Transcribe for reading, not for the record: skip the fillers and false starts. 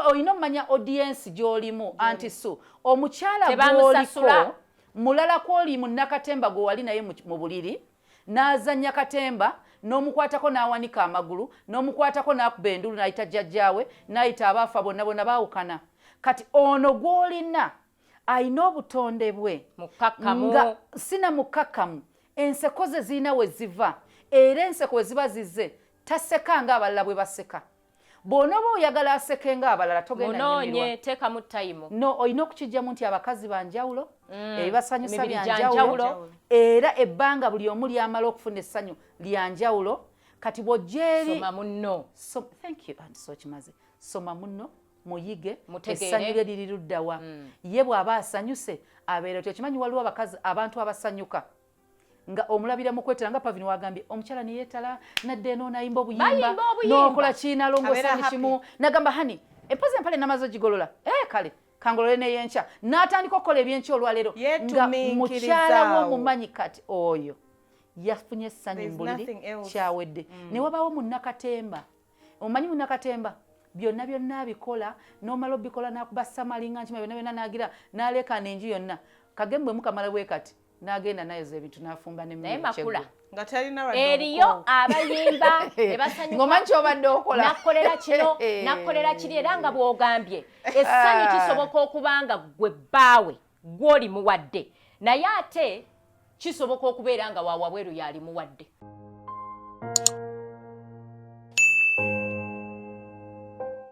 Olina omumanya audience gy'olimu anti su omukyala Tebamusasula. gw'oliko mulala kwoli munnakatemba gwe wali naye mu buliri n'azannya katemba, n'omukwatako n'awanika amagulu, n'omukwatako n'akuba endulu, n'ayita jjajjaawe, n'ayita abaafa bonna bonna baawukana. Kati ono gw'olina ayina obutonde bwe Mukkakkamu. Nga sina mukkakkamu, enseko ze zirina we ziva, era enseko we ziba zizze taseka ng'abalala bwe baseka. Bw'onooba oyagala aseke ng'abalala, togenda nyumirwa. Munoonye, teekamu time. No, olina okukijjamu nti abakazi banjawulo, ebibasanyusa Emibiri gya byanjawulo, njawulo. Era ebbanga buli omu lyamala okufuna essanyu lyanjawulo. Kati bw'ojja eri Soma munno. So, thank you, Aunty. So kimaze, soma munno, muyige Mutegeere. Essanyu lye liri luddawa. Ye bw'aba asanyuse abeera otyo. Okimanyi waliwo abakazi, abantu abasanyuka nga omulabira mu kwetala, nga Pavin wagambye, omukyala neyeetala nadda eno nayimba obuyimba, Bayimba obuyimba. n'okola kiinalongoosa Abeera buli happy. kimu, nagamba, "Honey, empozi empale namaze ogigolola, eh, kale kangolole neyenkya," n'atandika okukola ebyenkya olwaleero nga Yeetumiikiriza mukyala awo. w'omumanyi. Kati oyo yafunye essanyu There's mu buliri, nothing else. kyawedde. Ne wabawo munnakatemba. Omanyi munnakatemba byonna byonna abikola, n'omala obikola n'akuba samalinga nkima byonna byonna, n'agira n'aleekaana enju yonna kagembwe mukamala bwe kati n'agenda nayoza ebintu n'afumba Naye n'emmere. makula Nga talina wadde eriyo obukoowu. abayimba ne basanyuka. Ng'omanyi kyobadde okola. Nakolera kino, nakolera kiri, era nga bw'ogambye essanyu kisoboka okuba nga gwe bbaawe gw'oli muwadde, naye ate kisoboka okubeera nga wawabweru yali muwadde.